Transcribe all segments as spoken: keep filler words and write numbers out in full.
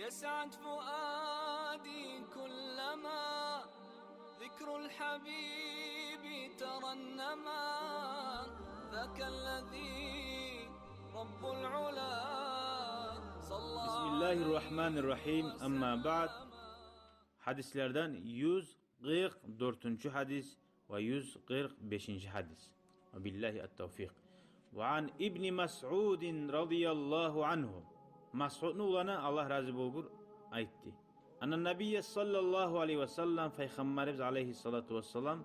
يسعد فؤادي كلما ذكر الحبيب ترنما. ذاك الذي رب العلا صلى بسم الله عليه الرحمن الرحيم. وسلم. أما بعد. Гьадислерден юз къыркъ дёртюнчю гьадис ва юз къыркъ бешинчи гьадис. وبالله التوفيق. وعن ابن مسعود رضي الله عنه. Масъудну уланы, Аллагь рази болгъур, айтды: أن النبي صلى الله عليه وسلم, Пайхаммарыбыз алайгьиссалату вассалам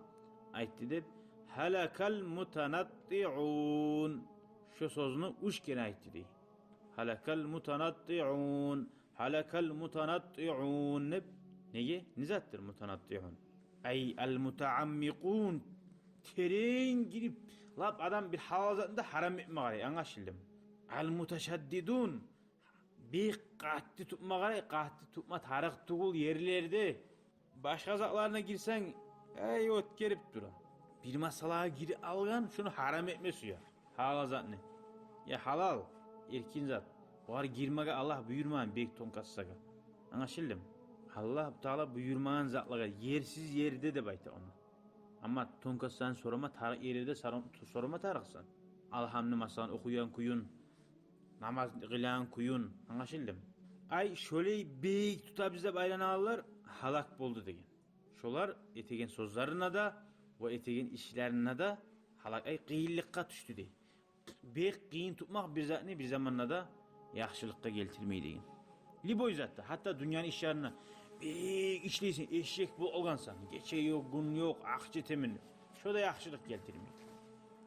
айтды деп: هلك المتنطعون. Шо сёзню уьч керен айтды дей. هلك المتنطعون. هلك المتنطعون деп. Неге? Не затдыр мутанаттиун? أي المتعمقون. Терен гирип, лап адам бир гьалал затны да гьарам этме къарай, англашылдымы? المتشددون. Бек къатты тутма къарай, къатты тутма тарыкъ тюгюл ерлерде. Башгъа затларына гирсенг, эй, оьтгерип тура. Бир масъалагъа гирип алгъан, шуну гьарам этме сюе. Гьалал затны. Я гьалал, эркин зат. Огъар гирмеге Аллагь буюрмагъан бек тонкостагъа. Англашылдымы? Аллагь Таала буюрмагъан затлагъа, ерсиз ерде деп айта ону. Амма тонкостаны сорама тарыкъ ерлерде сорам-, сорама тарыкъсан. Алгьамны, масала, охуйгъан кююн, намаз къылагъан кююн, англашылдымы? Ай, шолай бек тутабыз деп айланагъанлар гьалак болду деген. Шолар этеген сёзлерине де ва этеген ишлерине де гьалак, ай, къыйынлыкъгъа тюшдю дей. Бек къыйын тутмакъ бир затны бир заманда да яхшылыкъгъа гелтирмей деген. Любой затда, гьатта дюньяны ишлерине бек ишлейсен, эшек болуп къалгъансан, гече ёкъ, гюн ёкъ, акъча этемен деп. Шо да яхшылыкъ гелтирмей.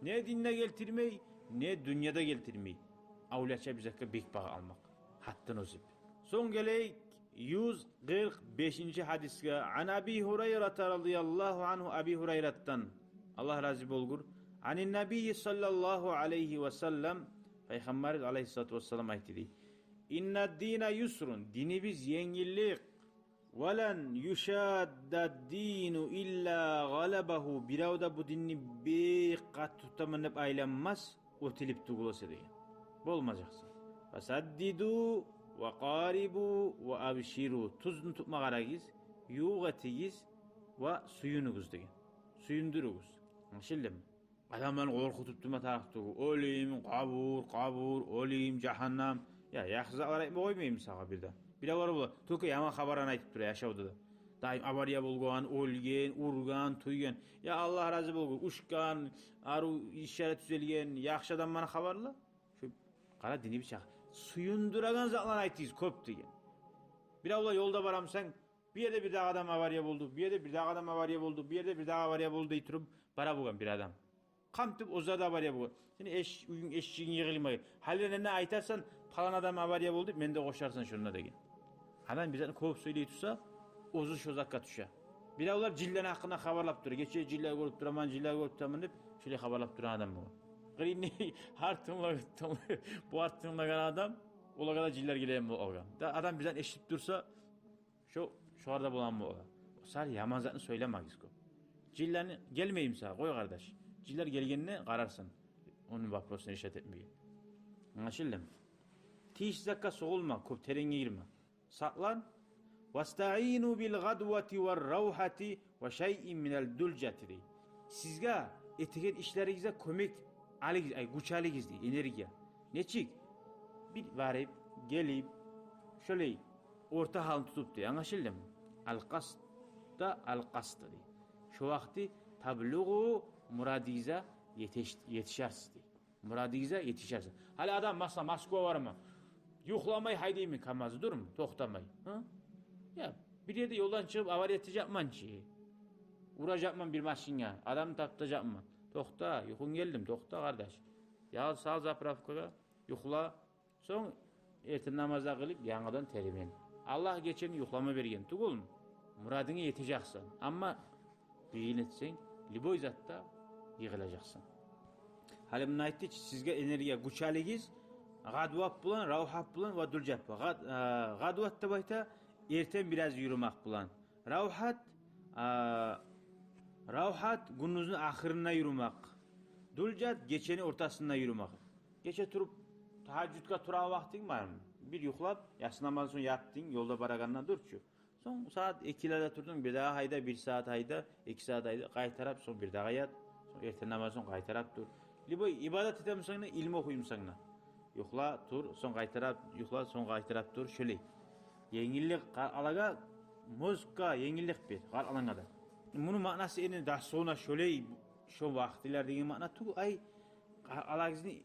Не динде гелтирмей, не дюньяда гелтирмей. Авлияча бир затгъа бек багъа алмакъ. Гьатдан озуп. Сонг гелейик юз къыркъ бешинчи гьадисге. عن أبي هريرة رضي الله عنه, Аби Гьурайратдан, Аллагь рази болгъур. عن النبي صلى الله عليه وسلم, Пайхаммарыбыз алайгьиссалату вассалам айтды дей: إن الدين يسر, динибиз енгиллик. ولن يشاد الدين إلا غلبه, бирев де бу динни бек къатты тутаман деп айланмас, оьтюлюп тюгюл эсе деген. Болмажакъсан. فسددوا وقاربوا وأبشروا, тюзню тутма къарагъыз, ювукъ этигиз ва сююнюгюз деген. Сююндюрюгюз. Англашылдымы? Адамланы къоркъутуп турма тарыкъ тюгюл. Оьлюм, къабур, къабур, оьлюм, жагьаннам. Я, яхшы затлар айтма къоймаймы сагъа бир де? Биревлер бола, тёкю яман хабарланы айтып тура яшавда да. Дайым авария болгъан, оьлген, ургъан, тюйген. Я Аллагь рази болгъур, учгъан, арив ишлери тюзелген, яхшы адамланы хабарла. Шо къара, динибиз чакъы. Сююндюреген затланы айтыгъыз кёп деген. Биревлер ёлда барамысан, бу ерде бир дагъы адам авария болду, бу ерде бир дагъы адам авария болду, бу ерде бир дагъы авария болду дей туруп бара болгъан бир адам. Къамтып, оьзлер де авария болгъан. Сени эш-, уьюнг, эшигинг йыгъылмай. Гьалиде не айтарсан, палан адам авария болду, мени де къошарсан шонда деген. Адам бир затны кёп сёйлей турса, оьзю шо затгъа тюше. Биревлер жинлени гьакъында хабарлап тура. Гече жинлер гёрюп тураман, жинлер гёрюп тураман деп, шолай хабарлап турагъан адам болгъан. Къырыйны артынлап, бу артынлагъан адам, олагъа да жинлер гелеген болгъан. Да адам бир затны эшитип турса, шо, шолар да боламы ола? О саялы яман затны сёйлемегиз кёп. Жинлени гелмейми сагъа? Къой, къардаш. Жинлер гелгенде къарарсан. Ону вопросун решать этмеге. Англашылдымы? Тийишсиз затгъа согъулма, кёп теренге гирме. Сакълан. واستعينوا بالغدوة والروحة وشيء من الدلجة, дей. Сизге этеген ишлеригизге кёмек алыгъыз, ай, гюч алыгъыз, дей, энергия. Нечик? Бир барып, гелип, шолай орта гьалын тутуп, дей, англашылдымы? القصد, القصد, дей. Шо вакъти تبلغوا, мурадыгъызгъа етиш-, етишерсиз, дей. Мурадыгъызгъа етишерсиз. Гьали адам, масала, Москва барма, юхламай гьайдаймы КамАЗ, дурму, токътамай? Гьы? Я, бир ерде ёлдан чыгъып авария этежекмен чи, уражакъман бир машингъа, адамны тапажакъман. Токъта, юхунг гелдими? Токъта, къардаш. Ял, сал заправкагъа, юхла. Сонг эртен намаз да къылып, янгыдан термен. Аллагь гечени юхлама берген тюгюлмю? Мурадынга етежексен. Амма къыйын этсенг, любой затда йыгъылажакъсан. Гьали муну айтды чы, сизге энергия, гюч алыгъыз, гъадват булан, равгьат булан ва дулжат булан. Гъад-, а, гъадват деп айта, эртен бираз юрюмек булан. Равгьат, а, равгьат гюндюзню ахырында юрюмек. Дулжат гечени ортасында юрюмек. Гече туруп, тагьажжудгъа турагъан вакътинг бармы? Бир юхлап, яссы намаздан сонг ятдынг, ёлда барагъанда дюр чю. Сонг сагьат экилерде турдунг, бирдагъы гьайда, бир сагьат гьайда, эки сагьат гьайда, къайтарып, сонг бирдагъы ят, сонг эртен намаздан сонг къайтарып тур. Либо ибадат этемисен де, илму охуймусан да. Юхла, тур, сонг къайтарып, юхла, сонг къайтарып тур, шолай. Енгиллик къа-, алагъа, мозггъа енгиллик бер, къаркъарангъа да. Муну маънасы энни дословно шолай, шо вакътилер деген маъна тюгюл, ай, къаркъарагъызны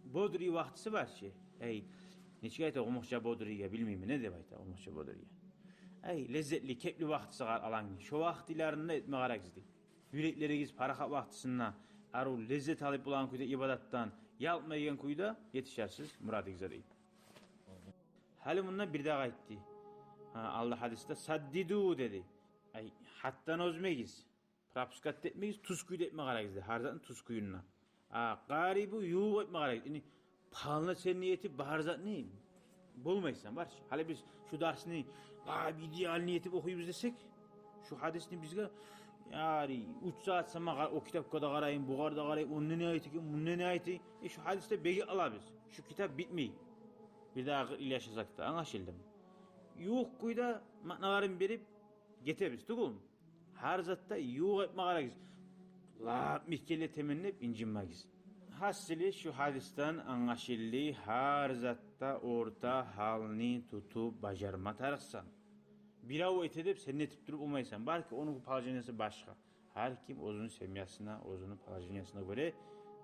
бодрый вакътиси бар чы. Ай, нечик айта къумукъча бодрыйге, билмеймен, не деп айта къумукъча бодрыйге. Ай, леззетли, кепли вакътиси къаркъарангны. Шо вакътилеринде этме къарагъыз дей. Юреклеригиз парахат вакътисинде, арив леззет алып болагъан кюйде ибадатдан, ялкъмайгъан кюйде етишерсиз мурадыгъызгъа дей. Гьали мунда бирдагъы айтды. Гьа, алда гьадисде «саддиду» деди. Ай, гьатдан озмагъыз. Пропускать этмегиз, тюз кюйде этме къарагъыз дей, гьар затны тюз кюйюнде. А, къарибу, ювукъ этме къарагъыз. Яни, полноценный этип, бар затны болмайсан, бар чы. Гьали биз шу дарсны лап идеальный этип охуйбуз десек, шу гьадисни бизге, яни, уьч сагьат сама къа-, о китапгъа да къарайым, бугъар да къарайым, онда не айта экен, мунда не айта экен. Э, шу гьадисде бегип къалабыз. Шу китап битмей. Бирдагъы къыркъ йыл яшасакъ да, англашылдымы? Ювукъ кюйде маъналарын берип гетебиз тюгюлмю? Гьар затда ювукъ этме къарагъыз. Лап мекенлетемен деп инжинмегиз. Гьасили, шу гьадисден англашылды, гьар затда орта гьалны тутуп бажарма тарыкъсан. Бирев эте деп сен де этип туруп болмайсан. Балки ону положениясы башгъа. Гьар ким оьзюню семьясына, оьзюню положениясына гёре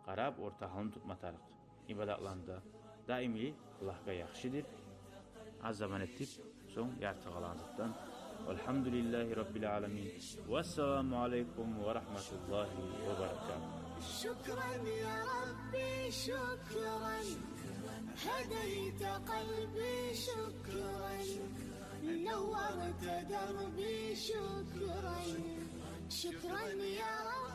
къарап, орта гьалны тутма тарыкъ. Ибадатланы да даимли Аллагьгъа яхшы деп, аз заман этип, сонг ярты къалагъан затдан. Валгьамдулиллагьи раббил аламин. Вассаламу алайкум ва рагьматуллагьи ва баракатугь. شكرا يا ربي، شكرا. هديت قلبي، شكرا. نورت دربي، شكرا. شكرا يا رب.